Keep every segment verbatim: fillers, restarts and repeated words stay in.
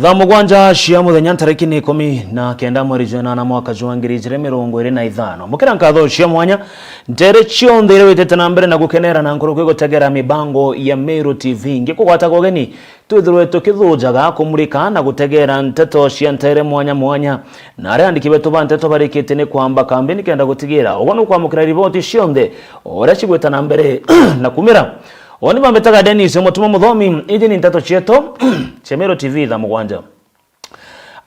Thaa mugwanja cia muthenya, ntariki ni ikumi na kenda mweri jwa inana mwaka jwa ngiri ijiri mirongo iri na ithano. Mukira nkatho cia mwanya ntere cionthe iria witite na mbere na gukenera na nkuruki gutegera mibango ya Meru T V. Ngikugwataga ugeni twithirwe tukithujaga, kumurika na gutegera nteto cia ntere mwanya mwanya, na aria andiki betu ba nteto barikitie ni kwamba kambi nikenda gutigira ugwe nukwamukira riboti cionthe uria cigwita na mbere na kumira. Oni bambitaga Dennis Mutuma Muthomi, iji ni nteto cietu cia Meru T V thaa mugwanja.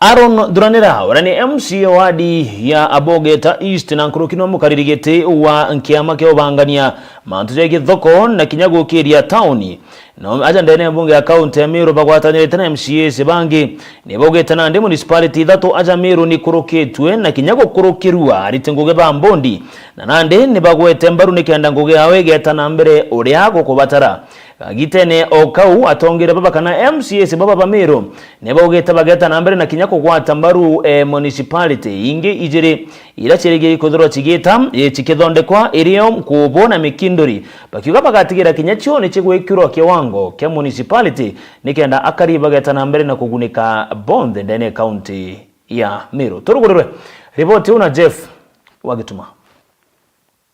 Aaron Thuranira, uria ni M C A wadi ya Abogeta East na nkuruki no mukariri giti wa kiama kia ubangania mantu ja githoko na kinya gukiria tauni. No aja ndene ya mbunge ya kaunti ya Meru bagwatanirite na M C As bangi, ni baugite nandi municipality ithatu aja Meru ni kurukitwe na kinya gukurukirua ariti ngugi ba mbondi, na nandi ni bagwete mbaru nikenda ngugi yao igeta na mbere uria gukubatara. Gagitene o kau, atongeria baba kana M C As baba ba Meru ni baugite bageta na mbere na kinya kugwata mbaru, eh, municipality ingi ijiri iria ciirigiri kwithirwa cigita, eh, cikithondekwa, irio Nkubu na Mikinduri, bakiuga bagatigira kinya cio ni cigwikirwa kiwango kia municipality nikenda akari bageta na mbere na kugunika bonthe ndene ya kaunti ya Meru. Turugurirwe riboti iu na Jeff Wagituma.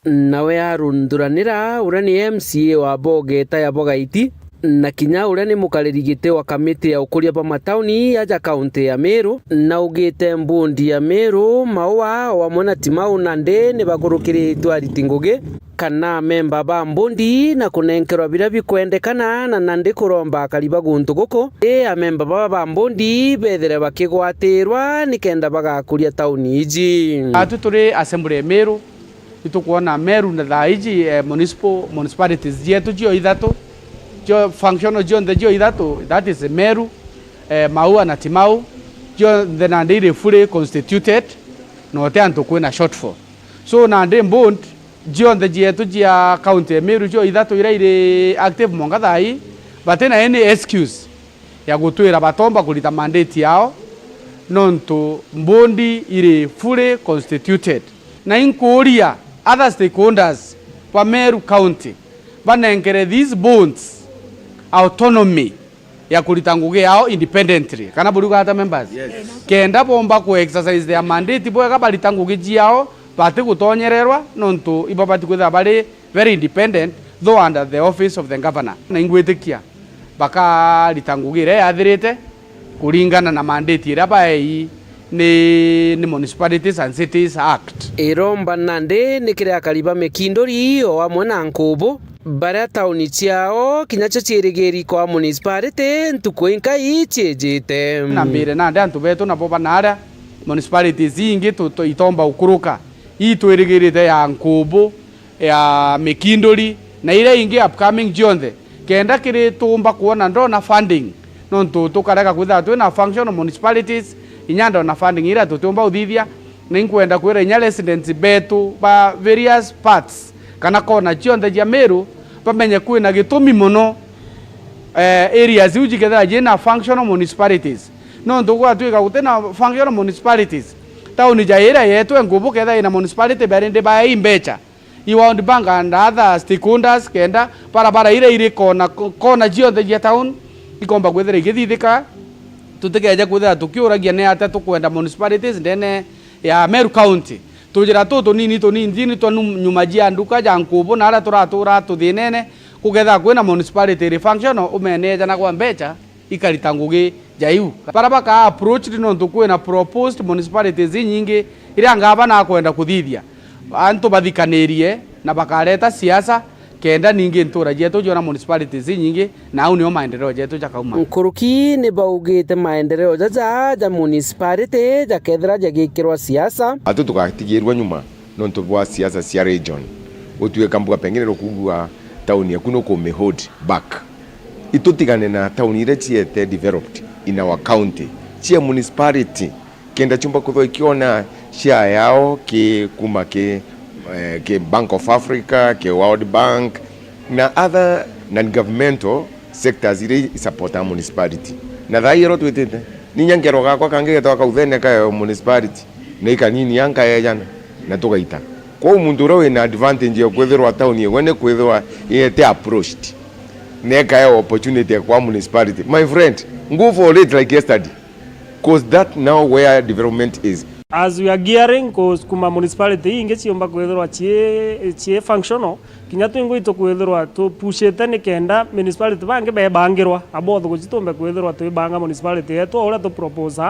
Nawe Aaron Thuranira, uria ni M C A wa Bogeta ya Bogaiti, na kinya uria ni mukariri giti wa kamiti ya ukuria bwa matauni aja kaunti ya Meru, naugite mbondi ya Meru, Maua, o amwe na Timau nandi ni bakurukiritwe ariti ngugi kana amemba ba mbondi na kunenkerwa biria bikwendekana, na nandi kuromba akari ba guntu guku, i amemba baba ba mbondi bethire bakigwatirwa nikenda bagakuria tauni iji. Atu turi Assembly ya Meru, itukwona Meru na thaa iji, eh, municipal, municipalities cietu cio ithatu, cio functional cionthe cio ithatu, that is Meru, eh, Maua na Timau, cionthe nandi iri fully constituted, na uti antu kwina shortfall. So nandi bond cionthe cietu cia county ya Meru cio ithatu iria iri active mwanka thaa ii, batina any excuse ya gutwira batomba kurita mandate yao, nontu mbondi iri fully constituted. Na inkuuria other stakeholders ba Meru County banenkere these bonds autonomy ya kurita ngugi yao independently, kana buriuga ata, members? Yes. Kenda bomba ku exercise their mandate bwega, barita ngugi ciao batigutonyererwa, nontu ibabati kwithira bari very independent, though under the office of the governor. Na ingwitikia bakarita ngugi iria yathirite kuringana na mandate iria baei ni, ni Municipalities and Cities Act. Iromba nandi ni kiri akari ba Mikinduri o amwe na Nkubu, baria tauni ciao kinya cio ciirigiri kwa municipality ntuku inkai ciijite. Na mbire nandi antu betu nabo banaria municipalities ingi tu-, tu-, itomba ukuruka. Ii twirigirite ya Nkubu, ya Mikinduri, na iria ingi upcoming cionthe, kenda kiri tuumba kwona ndona funding, nontu tukarega kwithira twina functional municipalities, inya ndona funding iria tutiumba uthithia. Na inkwenda kwira inya residents betu ba various parts, kana kona cionthe cia Meru, bamenye kwina gitumi mono, eh, areas iu cikethira ciina functional municipalities. Nontu gwatwika gutina functional municipalities, tauni ja iria yetu e Nkubu kethira ina municipality, bari ndi baei mbecha i World Bank and other stakeholders, kenda barabara iria iri kona, kona cionthe cia town ikomba kwithira igithithika. Tutikeje kwithira tukiuragia ni atia tukwenda municipalities ndene ya Meru County. Tujira tu tunini tunini twa nu-, nyuma cia nduka ja Nkubu na aria turatura tuthinene, kukethira kwina municipality iri functional, umenejanagwa mbecha ikarita ngugi ja iu. Bara baka approached nontu kwina proposed municipalities inyingi iria ngavana akwenda kuthithia. Antu bathikanirie na bakareta siasa, kenda ningi ntura cietu ciona municipalities inyingi, na au nio maendeleo jetu jakauma. Nkuruki ni baugite maendeleo jaja ja municipality jakethira jagikirwa siasa. Atu tugatigirwa nyuma nontu bwa siasa cia region. Gutuika mbuga pengine rukugua tauni yaku nukumihold back. Itutigane na tauni iria ciete developed in our county, cia municipality, kenda ciumba kuthwa ikiona share yao ki kuma ki, eh, ki Bank of Africa, ki World Bank, na other non-governmental sectors iria isupportaa municipality. Na thaa ii ero twitite, ni nya nkero gakwa kangi getwa kauthene kae municipality, na ikanini ankaejana, na tugaita. Kwou muntu uria wina advantage ya kwithirwa town igwe ni kwithirwa ite approached, na ikaewa opportunity ya kwa municipality. My friend, go for it like yesterday. 'Cause that now where development is. As we are gearing kusukuma municipality ingi ciumba kwithirwa cii cii functional, kinya twingwa itukwithirwa tupushite nikenda municipality bangi bebangirwa, a both guci tumbe kwithirwa twibanga municipality yetu o uria tu propose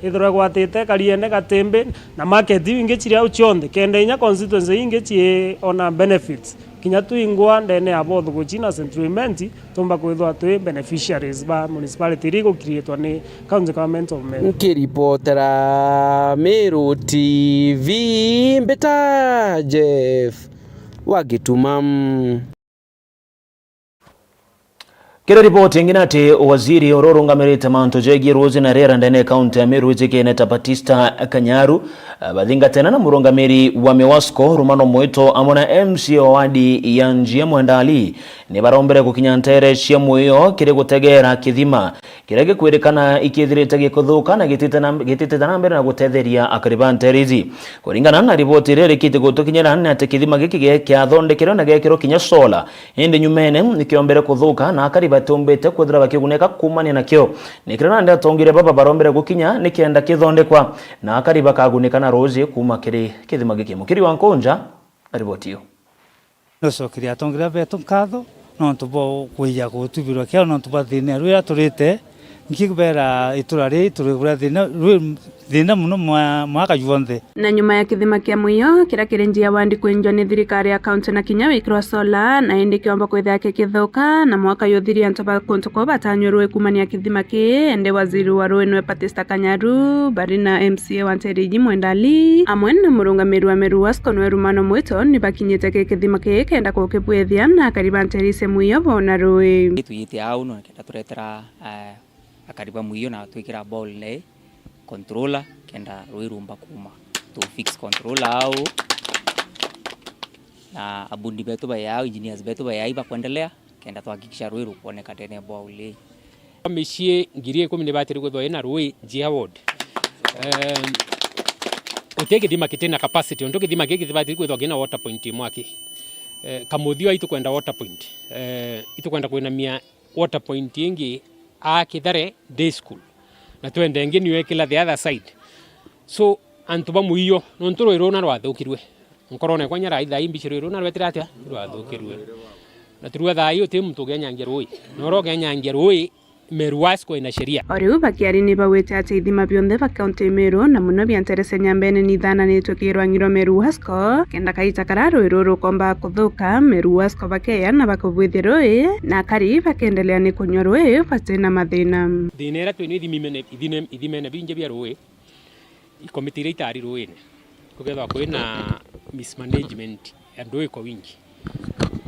ithirwa igwatite Kariene, Gatimbi na market iu ingi ciri au cionthe, kenda inya constituency ingi cii ona benefits. Kinya twingwa ndene ya both guci na Central Imenti, tumba kwithwa twi beneficiaries ba municipality iria igukiriitwa ni County Government of Meru. Nkiripotera Meru T V, mbita Jeff wa Gituma. Kiri riboti ingi ni ati waziri uria urungamirite mantu jegie ruuji na riera ndene ya kaunti ya Meru ijikene ta Batista Kanyaru, bathingatene na murungamiri wa Miwasco Rumano Mwito amwe na M C A wa wadi ya Njia Mwenda Ali ni barombere gukinya nteere cia Mwiyo kiri gutegeera kithima kiria gikwirikana ikithirite gikuthuka na gitite na, gititite na mbere na gutetheria akari ba nteere ici. Kuringana na riboti iria irikite gutukinyira ni ati kithima giki gia-, kiathondekerwe na giekirwe kinya solar. Indi nyumene nikiombere kuthuka na akari batiumbite kwithirwa bakigunika kuumania nakio. Nikio nandi atongeria baba barombere gukinya nikenda kithondekwa na akari bakagunika na ruuji kuuma kiri kithima giki. Mukiri wa Nkunja, riboti iyo. Nucokeria atongeria betu nkatho nontu bwa kwija gutubirwa kiao nontu bwa thina iria turite. Nki kubera itura riri turi kuria thina, rwi thina muno mwa-, mwaka jwonthe. Na nyuma ya kithima kia Mwiyo, kiria kiri Njia Ward kwinjwa ni thirikari ya kaunti na kinya wikirwa solar, na indi kiomba kwithira kikithuka, na mwaka juthiria antu ba kuntu kuu batanyua rui kuumania kithima kii, indi waziri wa rui niwe Batista Kanyaru, bari na M C A wa Ntereiji Mwenda Ali, amwe na murungamiri wa Meru Wasco niwe Rumano Mwito, ni bakinyite ki kithima kii kenda gukibwithia, na akari ba Ntereiji Mwiyo boona rui. Twiyite au no kenda turetera, eh, akari ba Mwiyo na twikira borehole controller kenda rui rumba kuuma. Tu fix controller au na abundi betu bai au, engineers betu bai au bakwendelea kenda twahakikisha rui rukwoneka ndene ya borehole ii. Micii ngiri ikumi ni batiri kwithwa ina rui Njia Ward. Em, guti kithima kiti na capacity, untu kithima giki kibatiri kwithwa kina water point imwe aki. Eh, Kamuthio itukwenda water point. Eh, itukwenda kwinamia water point ingi a Kithare Day School. Na twende ingi niwe kila the other side. So, antu ba Mwiyo, nontu rui runa rwathukirue. Nkorone kwa nyara ithai mbici rui runa rwetire atia? Rwathukirue. Na turua thai uti muntu ugenyangia rui. Na uria ugenyangia rui, Meru Wasco ina sheria. O riu bakiari ni bawite ati ithima bionthe ba kaunti Meru na muno bia ntere cia Nyambene ni ithananitwe ki rwangi rwa Meru Wasco, kenda kaita kara rui ruru rukomba kuthuka, Meru Wasco bakeya na bakubwithia rui, na akari bakendelea ni kunywa rui bati na mathina. Thina iria twina ithimi mene-, ithine-, ithimene bingi bia rui, ikomiti iria itari ruine, kugethwa kwina mismanagement ya ndui kwa wingi.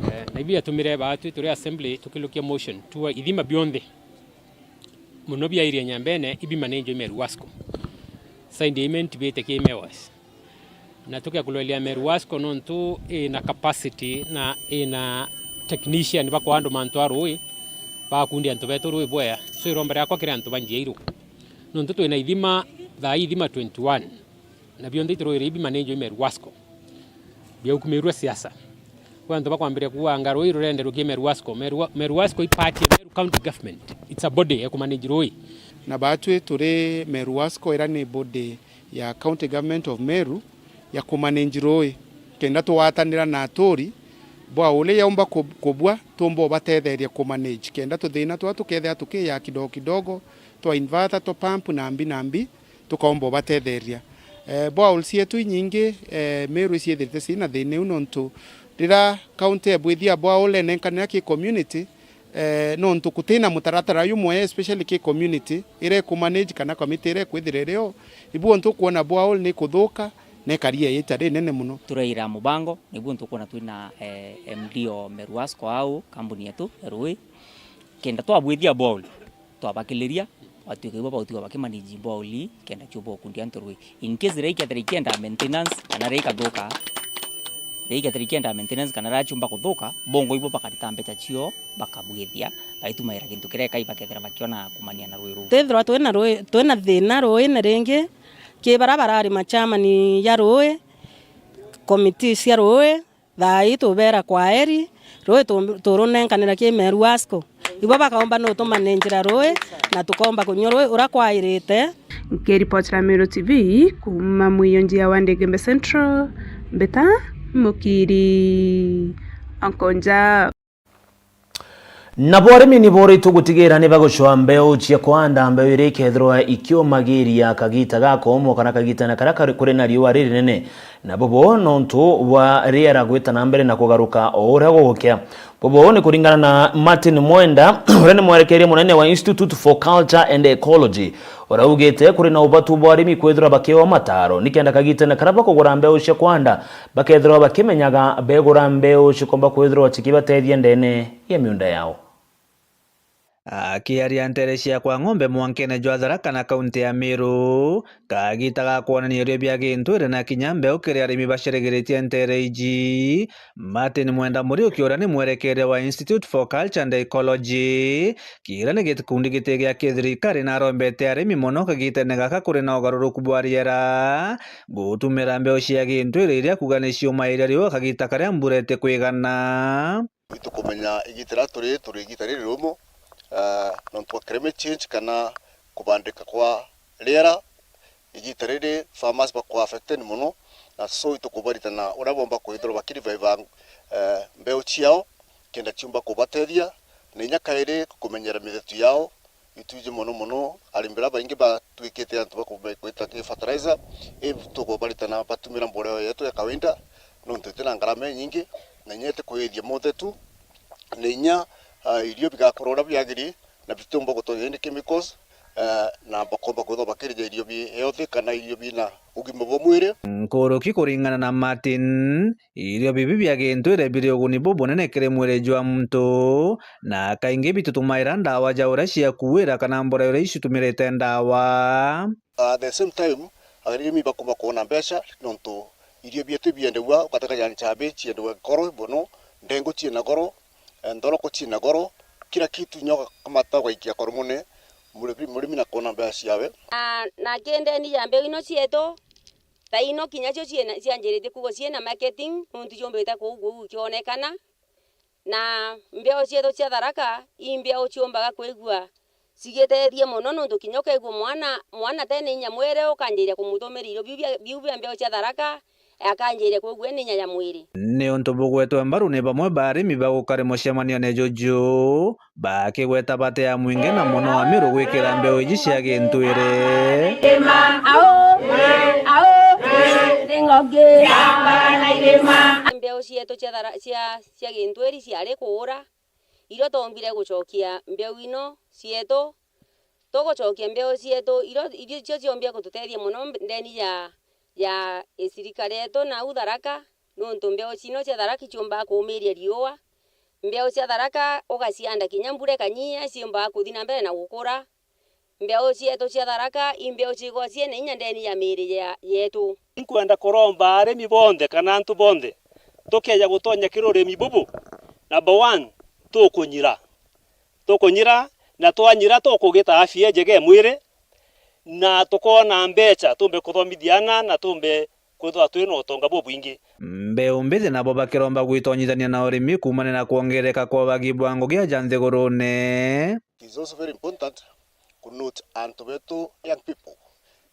Eh, na ibi biatumire baatwi turi assembly tukilukia motion tuwa ithima bionthe muno bia area Nyambene ibimanagwe Meru Wasco. Signed agreement bite ki MEWAS. Na tukiakuloelia Meru Wasco nontu ina capacity na ina technician bakwa andu mantu a rui, bakundi antu betu rui bwea. So iromba riakwa kiri antu ba Njia iru. Nontu twina ithima, thaa ii ithima twenty-one, na bionthe iturwire ibi manage i Meru Wasco. Biaukumirue siasa. Kwi antu bakwambiria kuuga anga rui rurenderwe ki Meru Wasco. Meru Wa-, Meru Wasco i part ya Meru County Government. It's a body ya kumanage rui. Na batwi turi Meru Wasco, ira ni body ya County Government of Meru ya kumanage rui. Kenda tugwatanira na aturi, bwa uria yaumba ku-, kubua, tumba ubatetheria kumanage. Kenda tuthina twa tukethira tukiya kidogo kidogo, twa inverter, twa pump na mbi na mbi, tukaumba ubatetheria. Eh, boreholes cietu inyingi, eh, Meru iciithirite cina thina iu nontu rira county ebwithia borehole enenkanira ki community, eh, nontu kutina mutaratara jumwe, especially ki community ira ikumanage kana committee ira ikwithira irio, ibu ontu ukwona borehole ni kuthuka na ikaria ita rinene muno. Turaira mubango, nibu ontu ukwona twina, eh, M D o Meru Wasco au, kambuni yetu ya rui, kenda twabwithia borehole, twabakiliria, twatuika ibo bagutiga bakimanage borehole kenda ciumba gukundia antu rui. In case riria ikethira ikienda maintenance, kana riria ikathuka, riria ikethira ikienda maintenance, kana riria ciumba kuthuka, bongo ibo bakarita mbeca cio, bakabwithia, baitumaira gintu kiria ikai bakethira bakiona kumania na rui ruu. Twithirwa twina rui, twina thina ruine ringi, ki baria barari machamani ja rui, committee cia rui, thaa ii tubera kwaheri, rui tu-, turunenkanira ki Meru Wasco. Ibo bakaumba no tumanenjira rui, na tukaumba kunywa rui uria kwairite. Nkiripotera Meru T V kuuma Mwiyonjia wa Ndegembe Central, mbita Mukiri Onkonja. Nabo arimi ni boritwe gutigira ni bagucwa mbeu cia kwanda, mbeu iria ikethirwa ikiumagiria kagita ga koomwa kana kagitene karia kari-, kuri na riua ririnene. Na bubu nontu bwa riera gwita na mbere na kugaruka o uria gugukia. Bubu ni kuringana na Martin Mwenda, uria ni mwerekeria munene wa Institute for Culture and Ecology, uria ugite kuri na ubatu bwa arimi kwithirwa bakiewa mataro nikenda kagitene karia bakugura mbeu cia kwanda, bakethirwa bakimenyaga begura mbeu cikomba kwithirwa cikibatethia ndene ya miunda yao. Akiaria nteere cia kwa ng'ombe mwankene jwa Tharaka na kaunti ya Meru, kagita ga kwonania irio bia gintwire na kinya mbeu kiri arimi baceregeritie nteere iji, Martin Mwenda Muriuki uria ni mwerekeria wa Institute for Culture and Ecology, kiria ni gikundi giti gia kithirikari na arombete arimi mono kagitene gaka kuri na ugaruruku bwa riera, gutumira mbeu cia gintwire iria kuga ni ciumairia riua kagita karia mbura itikwigana. Itukumenya igita riria turi, turi igita riri rumu, eh, nontu bwa climate change kana kubandika kwa riera. Igita riri farmers bakwa affected mono, na so itukubaritana uria bomba kwithirwa bakiriviva, eh, mbeu ciao, kenda ciumba kubatethia, na inya kairi kumenyera mithetu yao, itwiji mono mono, arimi baria baingi batwikite antu ba ku-, ba gwita ki fertilizer, i tukubaritana batumira mboreo yetu ya kawaida, nontu itina ngarama inyingi, na inya itikwithia muthetu, na inya, ah, irio bigakorwa uria biagiri, na bitiumba gutonya ni chemicals, eh, na bakomba kwithirwa bakirija irio bi healthy kana irio bina ugima bwa mwiri. Nkuruki kuringana na Martin, irio bibi bia gintwire biri uguni bubunene kiri mwiri jwa muntu, na kaingi bitutumaira ndawa ja uria ciakuira kana mboreo iria icitumirite ndawa. At the same time, arimi bakomba kwona mbeca, nontu irio bietu biendagua, ugatega ja nchabi ciendagua goro mono, ndengu ciina goro, eh, nthoroko ciina goro, kila kitu, inya ugakamata ugaikia koromone, murimi, murimi na kwona mbeca ciawe. Na, na ki ndeni ya mbeu ino cietu, ta ino kinya cio ciina, cianjiritie kugo ciina marketing, nontu ciumbite kuu, kuu ikionekana. Na mbeu cietu cia Tharaka, i mbeu ciumbaga kwigua cigitethia mono, nontu kinya ukeigua mwana, mwana tene inya mwiri, ukanjiria kumutumira irio biu bia, biu bia mbeu cia Tharaka, akanjiria kwigua ena inya ya mwiri. Niuntu bugwetwe mbaru ni bamwe ba arimi bagukari mucemanione juju, bakigweta bata ya mwingi na mono wa Meru gwikira mbeu iji cia gintwire. Ao, ao, ni ngogi. Mbeu cietu cia Thara-, cia cia gintwiri ciari kuura, irio twombire gucokia mbeu ino cietu, tugucokia mbeu cietu, irio, irio cio ciombire gututethia mono mb-, ndeni ya, ya icirika rietu na au Tharaka, nontu mbeu cino cia Tharaka iciumbaga kuumiria riua. Mbeu cia Tharaka ugacianda kinya mbura ikanyia, ciumbaga kuthi na mbere na gukura. Mbeu cietu cia Tharaka i mbeu cikoragwa ciina inya ndeni ya miiri ya, yetu. Inkwenda kuromba arimi bonthe kana antu bonthe, tukeja gutonya kiri urimi bubu, number one, tukunyira. Tukunyira, na twanyira tukugita afya ijega ya mwiri, na tukoona mbeca, tumbe kuthomithia ana, na tumbe kwithirwa twina utonga bubwingi. Mbeu mbithi nabo bakiromba gwitonyithania na urimi kuumania na kwongereka kwa wagi bwa ngugi aja nthigurune. It is also very important ku note antu betu, young people,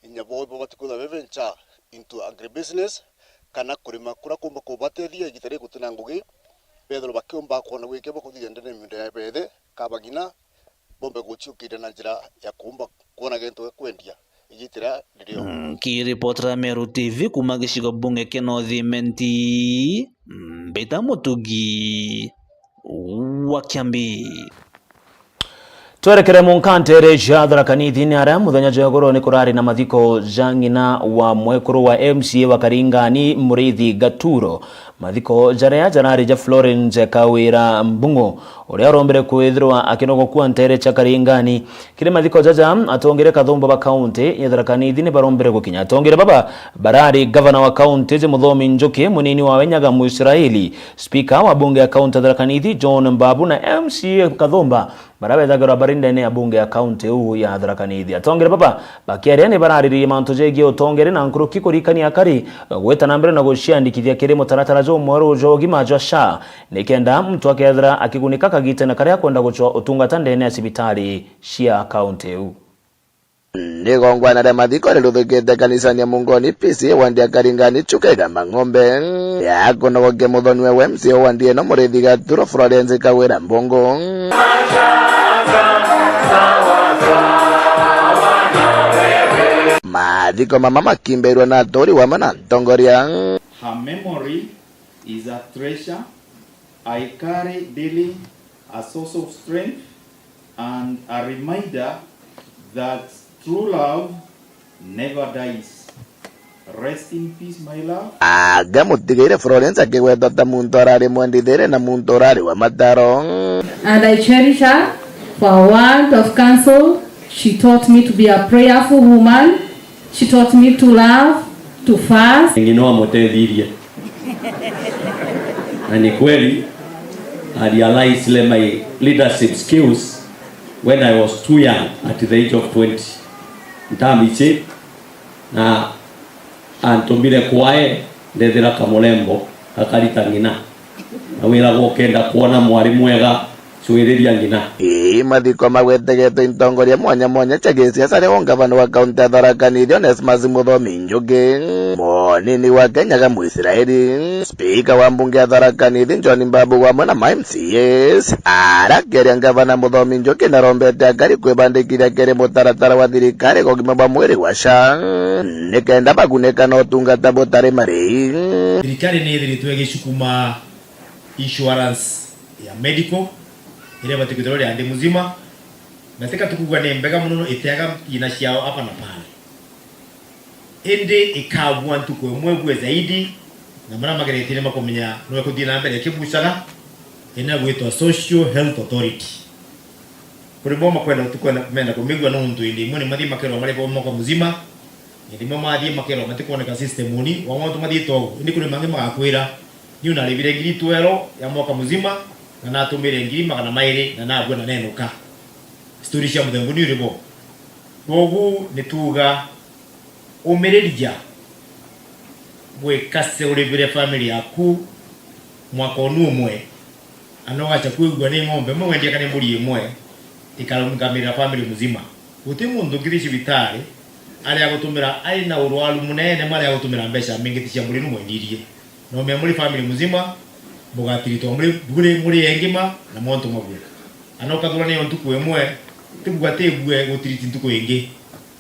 inya bo ibabati kwithirwa be venture into agribusiness, kana kurima kuria kumba kubatethia igita riri gutina ngugi, bethirwa bakiumba kwona gwikia bakuthithia ndene miunda ya bethe, ka bagina, bombe guciukiria na njira ya kumba kwona gintu gia kwendia igita riria ririo. Nkiripotera Meru T V kuuma gicigo bunge kia North Imenti, Mbita Mutugi wa Kiambi. Twerekere munkantere ja Tharaka Nithi ni aria muthenya jwa iguru ni kurari na mathiko ja ng'ina wa mwekuru wa M C A wa Karingani, Muriithi Gaturo. Mathiko jaria jarari ja Florence Kawira Mbung'u, uria urombire kwithirwa akinogokua ntere cia Karingani. Kiri mathiko jaja, atongeria kathumba ba kaunti ya Tharaka Nithi ni barombire gukinya. Atongeria baba barari gavana wa kaunti ja Muthomi Njuki, munini wawe Nyaga Muisraeli, spika wa bunge ya kaunti ya Tharaka Nithi John Mbabu na M C A kathumba baria bethagirwa bari ndene ya bunge ya kaunti iu ya Tharaka Nithi. Atongeria baba bakiaria ni bararirie mantu jegie utongeria na nkuruki kurikania akari gwita na mbere na guciandikithia kiri mutaratara jumweru jwa ugima jwa SHA, nikenda muntu akethira akigunika kagitene karia akwenda gucwa utungata ndene ya cibitari cia kaunti iu. Ni gongwana ria mathiko riruthukite kanisani ya Mungoni P C A wandi ya Karingani Chuka Igamba Ng'ombe, ya kunogokia muthoni wa M C A wandi ino Murithi Gaturo Florence Kawira Mbungu. Mathiko mama makimbirwe na aturi wamwe na ntongoria. Her memory is a treasure I carry daily, a source of strength and a reminder that true love never dies. Rest in peace, my love. Anga mutigaire Florence akigwetwa ta muntu arari mwendithire na muntu urari wa mataro. And I cherish her for a word of counsel. She taught me to be a prayerful woman. She taught me to love, to fast. Ng'ina wamutethirie. Na ni kweli, I realized my leadership skills when I was too young at the age of twenty. Ntamichi na antumire kwae ndethira kamurembo gakarita ng'ina. Na wira gukenda kwona mwari mwega Cwiriria ng'ina. Ii mathiko magwetegetwe intongoria mwanya mwanya cia gisiasa, ario ngavana wa kaunti ya Tharaka Nithi Onesmus Muthomi Njuki, munini wa Kenya ga Mwisraeli, spika wa mbunge ya Tharaka Nithi John Mbabu, wamwe na ma M C As. Arakiaria ngavana Muthomi Njuki narombete akari kwibandikithia kiri mutaratara wa thirikari kwa ugima bwa mwiri gwa SHA, nikenda bagunika na utungata butari marei. Thirikari ni ithiritwe igicukuma insurance ya medical, iria ibati kwithirwa iri ya nthi muzima, na tika tukuuga ni mbega mono, iteaga thina ciao hapa na pale. Indi ikabua ntuku imwe ibue zaidi, na maria mageretie ni makumenya niwe kuthii na mbere ikibucaga, ina gwitwa Social Health Authority. Kuri bo makwenda, tukwenda kumenda kumigua nontu indi imwe ni mathii makerwa mari bo mwaka muzima, indi imwe mathii makerwa matikwoneka system uni, wa mwantu mathiite ugu. Indi kuri mangi magakwira, "Niu narivire ngiri twero ya mwaka muzima, na natumire ngiri magana mairi, na nabua na nenuka." Story cia muthemba uni uri bo? Kwogu ni tuuga, umiriria gwikase urivire family yaku mwaka unu umwe, ana ugacha kwigua ni ng'ombe imwe wendia kana mburi imwe ikarungamirira family muzima. Guti muntu ngithi cibitari ari agutumira, ari na urwaru munene, mari agutumira mbeca mbingi ti cia mburi imwe mwendirie. No me muri family muzima, mugatiritwa muri, muri, muri engima na mwantu mabue. Ana ukathura niyo ntuku imwe, tibua tibue gutiriti ntuku ingi.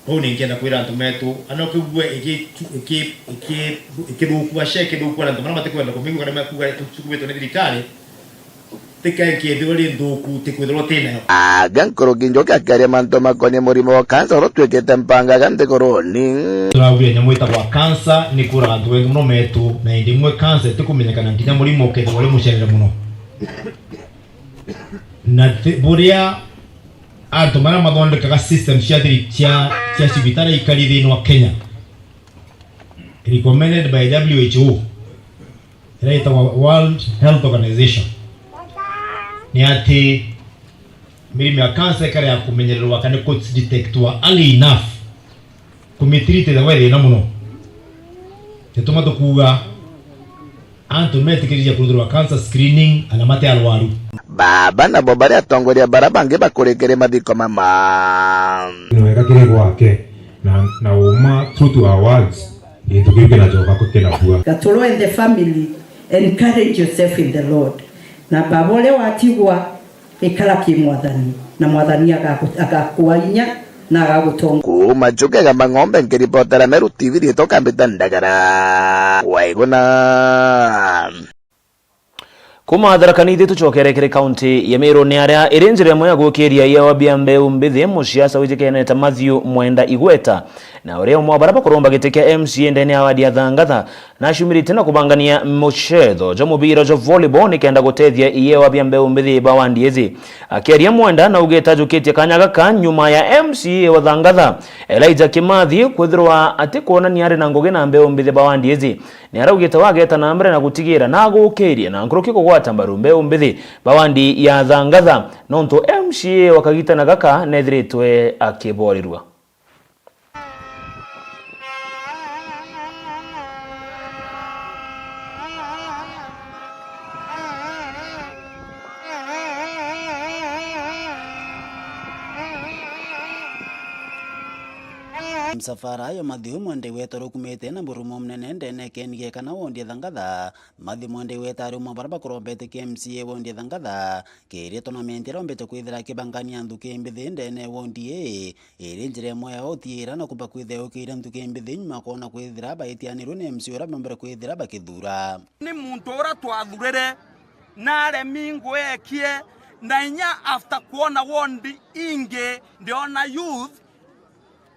Bau ni nkienda kwira antu metu, ana ukigue iki-, iki-, iki-, ikithukua, SHA ikithukua na antu maria matikwenda kumigua kana makuga tukubitwe ni thirikari, tikae nkethirwa ri nthuku, tikwithirwa ti nayo. Anga nkuruki Njuki akiaria mantu makonie murimo wa kansa uria utwikite mpangaga nthiguruni. Turaugire nyamu itagwa kansa ni kuraga antu bengi mono metu, na indi imwe kansa itikumenyekana nginya murimo ukethirwa uri mucerere mono. Na thi-, buria antu maria mathondekaga system cia thiri-, cia, cia cibitari ikari thiini wa Kenya, recommended by W H O, iria itagwa World Health Organization, ni ati mirimo ya cancer ikare ya kumenyererwa kana kudetectwa early enough, kumitreat ethagwa ithina mono. Nituma tukuuga antu metikiriria kuruthirwa cancer screening ana mati arwaru. Baba nabo bari atongoria bara bangi bakurikire mathiko mama. Ni wega kiri gwake na, na uma true to our words, gintu kiu kinacoka ku-, kinabua. Gaturo and the family, encourage yourself in the Lord. Na baba uria watigwa, ikara ki Mwathani, na Mwathani agagu-, agakua inya na agagutongoria. Kuuma Chuka Igamba Ng'ombe, nkiripotera Meru T V, riitwa Kambita Ndagara. Waiguna. Kuuma Tharaka Nithi tucokere kiri kaunti ya Meru, ni aria iri njira imwe ya gukiria iewa bia mbeu mbithi, muciaca wijikenete Matthew Mwenda Igweta, na uria umwe wa baria bakuromba giti kia M C A ndene ya wadi ya Thangatha, nacumiritie na kubangania mucetho jwa mubira jwa volleyball nikenda gutethia iewa bia mbeu mbithi ba wandi iji. Akiaria Mwenda naugite ajukitie kanya gaka nyuma ya M C A wa Thangatha, Elijah Kimathi, kwithirwa atikwonania ari na ngugi na mbeu mbithi ba wandi iji. Niaraugite wageta na mbere na gutigira na agukirie na nkuruki kugwata mbaru mbeu mbithi ba wandi ya Thangatha, nontu M C A wa kagitana gaka nethiritwe akiborirua. Msafara yo Mathiu Mwende Weta rukumite na murumo munene ndene keni gekana wondi ya Thangatha. Mathiu Mwende Weta ari umwe baria bakurombete ki M C A wondi ya Thangatha. Kiri tournament iria ombete kwithira akibangania nthuki mbithi ndene wondi ii, iri njira imwe ya utiira na kumba kwithira yukire nthuki mbithi nyuma kwona kwithira baitianirwe ni M C A uria bombere kwithira bakithura. Ni muntu uria twathurire, naremi ngwekie, na inya after kwona wondi ingi, ndiona youth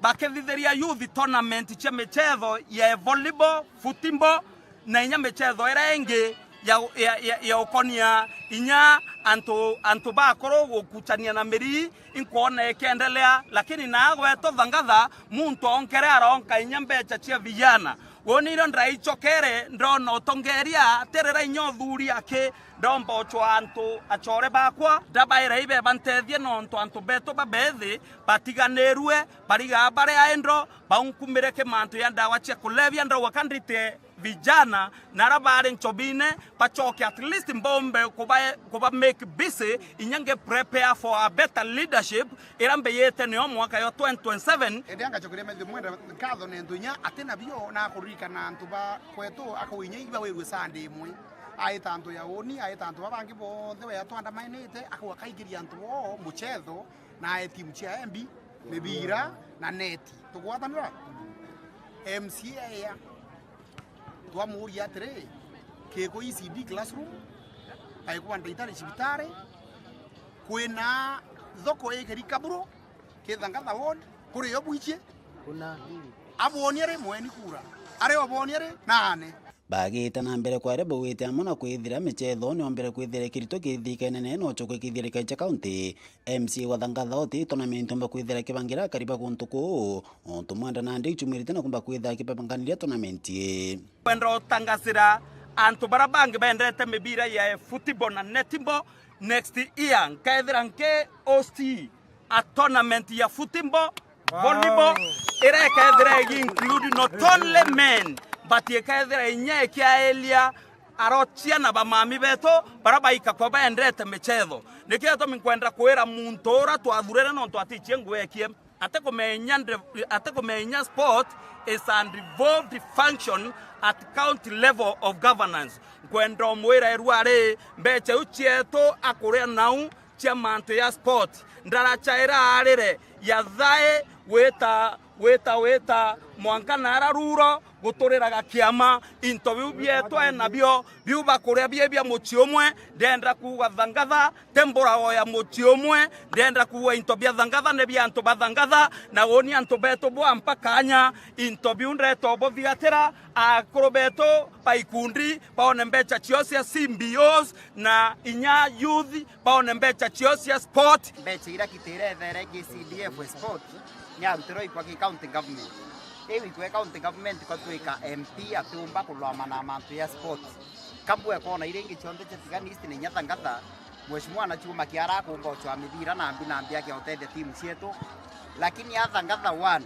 bakithithiria youth tournament cia michetho ya volleyball, football, na inya michetho iria ingi ya, ya, ya, ya ukonia inya antu, antu bakuru gukuchania na miri, inkwona ikiendelea, lakini naa gwetu Thangatha, muntu onkere aronka inya mbecha cia vijana. Woni irio ndaichokere, ndona utongeria, atirira inya uthuri aki, ndomba uchwa antu achore bakwa, ndabaira ibe bantethie nontu antu betu babethi batiganirue, barigaa baria endo, baunkumire ki mantu ya ndawa cia kulevya, ndauga ka ndite vijana na aria bari nchobine bachoke, at least mbombe kuba, kuba make busy, inya nge prepare for a better leadership iria mbiyite nio mwaka yo twenty twenty-seven. Indi angachokeria Matthew Mwenda nkatho nontu inya ati nabio na akuririkana antu ba kwetu, akauga inya iba wirue Sunday imwe. Aita antu ya uni, aita antu babangi bonthe wea twandamainite, akauga kaigiria antu bo muchetho, na ae timu cia embi, mibira, na neti. Tugwatanira? M C A aya, twamuuria atiri, kiku E C D classroom, kaikuba ndagitari cibitari, kwina thoko ikiri Kaburu, ki Thangatha ward, kuri yo bwichie? Kuna. Abonie ri mweni kura, ari obonie ri nane. Bagite na mbere kwaria baugite amwe na kwithira michetho niombere kwithira ikirito kithirika inene na uchukwe kithirika cha kaunti. M C A wa Thangatha uti tournament omba kwithira kibangira akari ba guntu kuu, untu Mwenda nandi ichumirite na kumba kwithira kibabanganiria tournament ii. Kwenda utangasira antu bara bangi bendete mibira ya football na netball, next year nkethira nki host a tournament ya football, volleyball, iria ikethira igi include not only men, but ikethira inya ikiaelia arochia na bamami betu bara baika kwa baendete michetho. Nikio gitumi nkwenda kwira muntu ura twathurire nontu atichie nguekie, atikumenya nde-, atikumenya sport is an devolved function at county level of governance. Nkwenda umwira irua ri mbecha iu cietu akuria nau cia mantu ya sport. Ndaracha iraarire ya thae gwita, gwita, gwita mwanka naara ruro guturiraga kiama. Into biu bietwa e nabio, biu bakuria bie bia mucii umwe, ndenda kuuga Thangatha, ti mburago ya mucii umwe, ndenda kuuga into bia Thangatha ni bia antu ba Thangatha, na uni antu betu bwampa kanya, into biu ndeta ubuthigatira, akuru betu ba ikundi baone mbecha cio cia C B Os, na inya youth baone mbecha cio cia sport. Mbecha iria kitire ethere G C D F sport, ni arutirwe ikwa ki county government. Iu ikwa county government kwa twika M P atiumba kulwamana na mantu ya sport. Kambue kona iria ingi cionthe cia Tigania East na inya Thangatha, Mheshimiwa na chuma kiara akumba uchwa mibira na mbi na mbi akia utethia timu cietu. Lakini a Thangatha ward,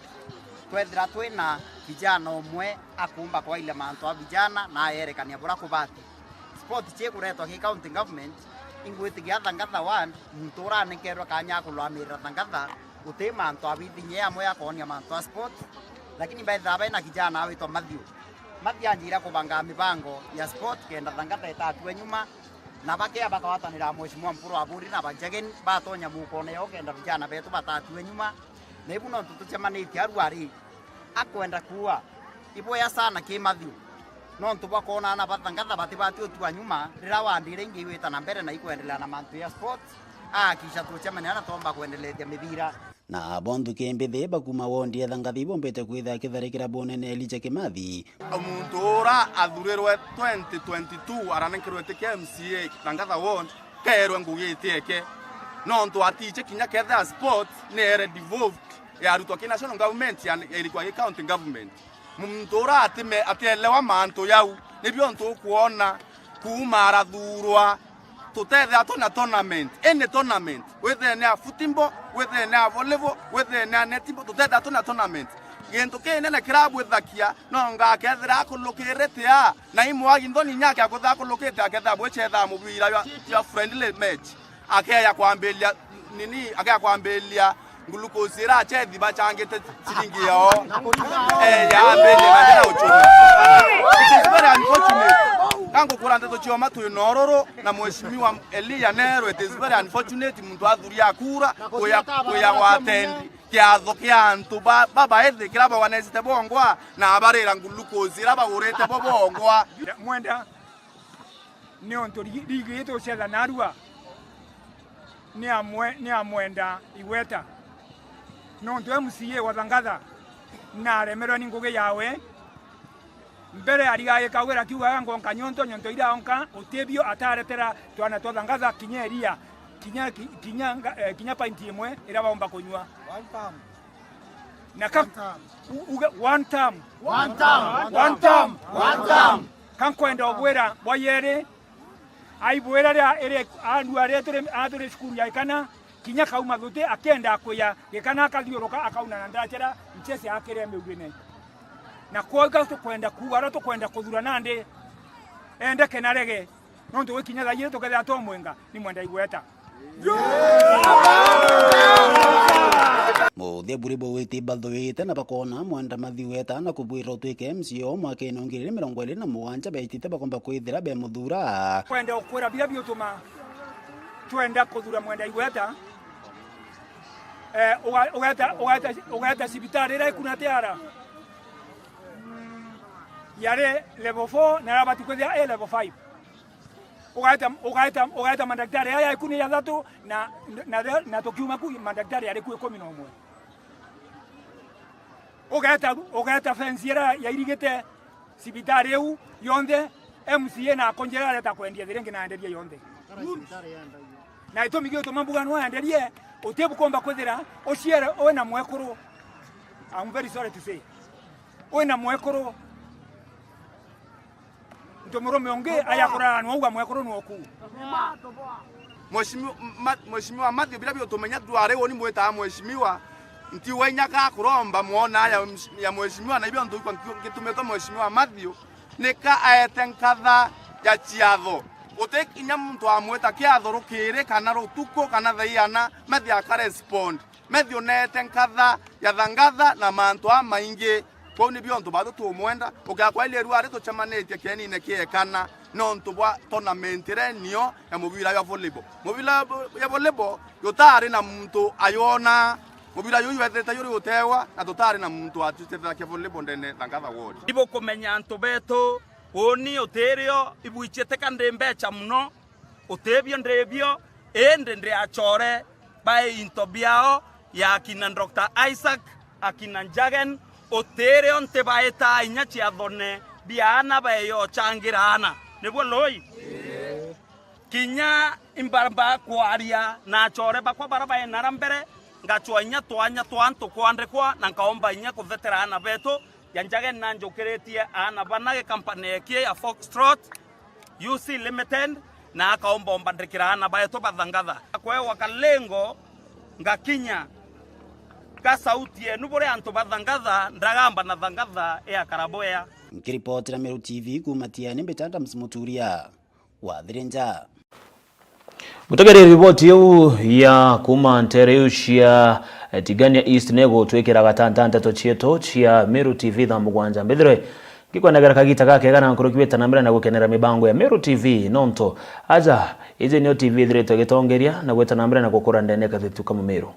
twethira twina kijana umwe akumba kwaile mantu a vijana na ayerekania bura kubati. Sport ciikuretwa ki county government, ingwitikia Thangatha ward, muntu uranenkerwe kanya akulwamirira Thangatha, guti mantu abithinye amwe akonia mantu a sport, lakini mbethira baina kijana awitwa Matthew. Matthew anjira kubanga mibango ya sport kenda Thangatha itatue nyuma, na bakea bakagwatanira Mheshimiwa Mpuru Aburi na Banjageni batonya mukone yo kenda vijana betu batatue nyuma, na ibu nontu tucemanitie aru ari akwenda kuua. Iboya sana ki Matthew. Nontu bwa kwona ana ba Thangatha batibati utua nyuma, riria wandire ingi igwita na mbere na ikwendelea na mantu ya sports, ahakikisha tucemania na tomba kwendelethia mibira. Na abo nthuki mbithi bakuma wondi ya Thangathi bombite kwithira kitharikira bunene Elijah Kimathi. Muntu ura athurirwe twenty twenty-two aranenkerwe ti kia M C A Thangatha ward, kerwe ngugi itieke. Nontu atiche kinya kethira sports ni ere devolved ya arutwa ki national government ya, ya irikwa ki county government. Muntu ura atime-, atielewa mantu yau, nibio ntukwona kuuma arathurwa. Tutethea twina tournament, any tournament, withene a football, withene a volleyball, withene a netball, tutethea twina tournament. Gintu kinene kirabwithakia, no ngakethira akulukirite a, na imwagi nthoni inya akia kutha akulukite, akethira bwichetha mubira ya, ya friendly match. Akeya kwambiria nini, akeya kwambiria Glucose ira achethi bachangite ciringi yao. Eh, ya mbere na njira uchumi. It is very unfortunate. Kangu kura nteto chioma twi nororo na mheshimiwa Elia Nero, it is very unfortunate muntu athuria kura kuya, kuya gwa tendi kiatho kia antu ba, babaethi kira bawanesite bongwa na abarira glucose ira bagurite bo bongwa. Mwenda, ni untu rigi, rigi itu ucietha narua ni amwe, ni amwenda igweta. Nontu M C A wa Thangatha naremerwe ni ngugi yawe. Mbere arigagikagwira kiugaga ngonka nyonto, nyonto ira onka, utibio ataretera twana twa Thangatha kinya iria, kinya, ki-, kinya nga-, eh, kinya painti imwe ira baumba kunyua. One term. Na ka-, One term. U-, uge, one term. One term. One term. One term. Ka nkwenda ubwira bwa yeri, aibwira ria iri andu aria turi, a turi cukuru ya Ikana, kinya kauma thuti akenda kuya Gikana akathiuruka akauna na ndachera nchese akire miugine. Na kwauga tukwenda kuuga aria tukwenda kuthura nandi, endeke na rege, nontu gwikinya thaa ijiri tukethira twamwenga ni mwenda igweta. Muthia buri bwiti bathuite na bakona mwenda mathiweta na kubwira utwike M C A o mwakene wa ngiri igiri mirongo iri na mugwanja betite bakomba kwithira bemuthura. Kwenda ukwira biria biutuma twenda kuthura mwenda igweta, eh, uga-, ugeta, ugeta, ugeta cibitari iria ikuna tiara yari level four na arabati kwithira i level five. Ugaeta, ugaeta, ugaeta mandagitari aya ikumi na athatu na, na, na tukiuma ku mandagitari ari ku ikumi na umwe. Ugaeta, ugaeta fence ira yairigite cibitari iu yonthe, M C A na akonjera areta kwendia thiringi na enderia yonthe. Na itumi giutuma mbuga no enderie, uti bukomba kwithira uciere wi na mwekuru. I'm very sorry to say. Wi na mwekuru. Ntu murume ungi aya kurara nwauga mwekuru nwoku. Mheshimiwa, ma-, Mheshimiwa Matthew, biria biutumenya ndwari uni mwitaga mheshimiwa, ntiwa inya ka kuromba mwona ya, ya mheshimiwa, na ibio ntuikwa nki-, ngitumitwa Mheshimiwa Matthew, nika aete nkatha ya ciatho. Guti kinya muntu amwita kiatho rukiri kana rutuku kana thaa iana, Matthew aka respond. Matthew neete nkatha ya Thangatha na mantu amaingi. Kwou nibio untu batu tumwenda. Ukakwa ili rua ritucemanitie kienine kiekana nontu bwa tournament iria nio ya mubira ya volleyball. Mubira ya volleyball yutari na muntu ayona. Mubira yu wethirite yuri utewa na tutari na muntu atucethagia volleyball ndene Thangatha ward. Ibukumenya antu betu, uni utirio ibuichite ka ndi mbecha muno. Utibio ndibio, indi ndi achore ba into biao ya akina Doctor Isaac, akina Njagen, utirio ntibaita inya ciathone bia aana beyo changira aana. Nibwo lui? Kinya imbamba kwaria na achore bakwa bara baenara mbere, ngachwa inya twanya twa antu kwandikwa na nkaomba inya kuthetera aana betu. Ya Njagen nanjukiritie aana bana gikampani eki ya Foxtrot U C Limited, na akaomba ombandikira aana baetu ba Thangatha. Kwewa kalengo ngakinya ka sauti yenu buri antu ba Thangatha, ndagamba na Thangatha iakara bwea. Nkiripotera Meru T V kuuma Tiani, mbita Adams Muturia. Wathire nja. Mutegereri riboti iu ya kuuma nteere iu cia, eh, Tigania East negutwikira gatanta nteto cietu cia Meru T V thaa mugwanja. Mbithirwe ngikwenagera kagita gakega na nkuruki wita na mbere na gukenera mibango ya Meru T V, nontu aja iji nio T V ithiritwe igitongeria na gwita na mbere na gukura ndene kathetu ka Mumiru.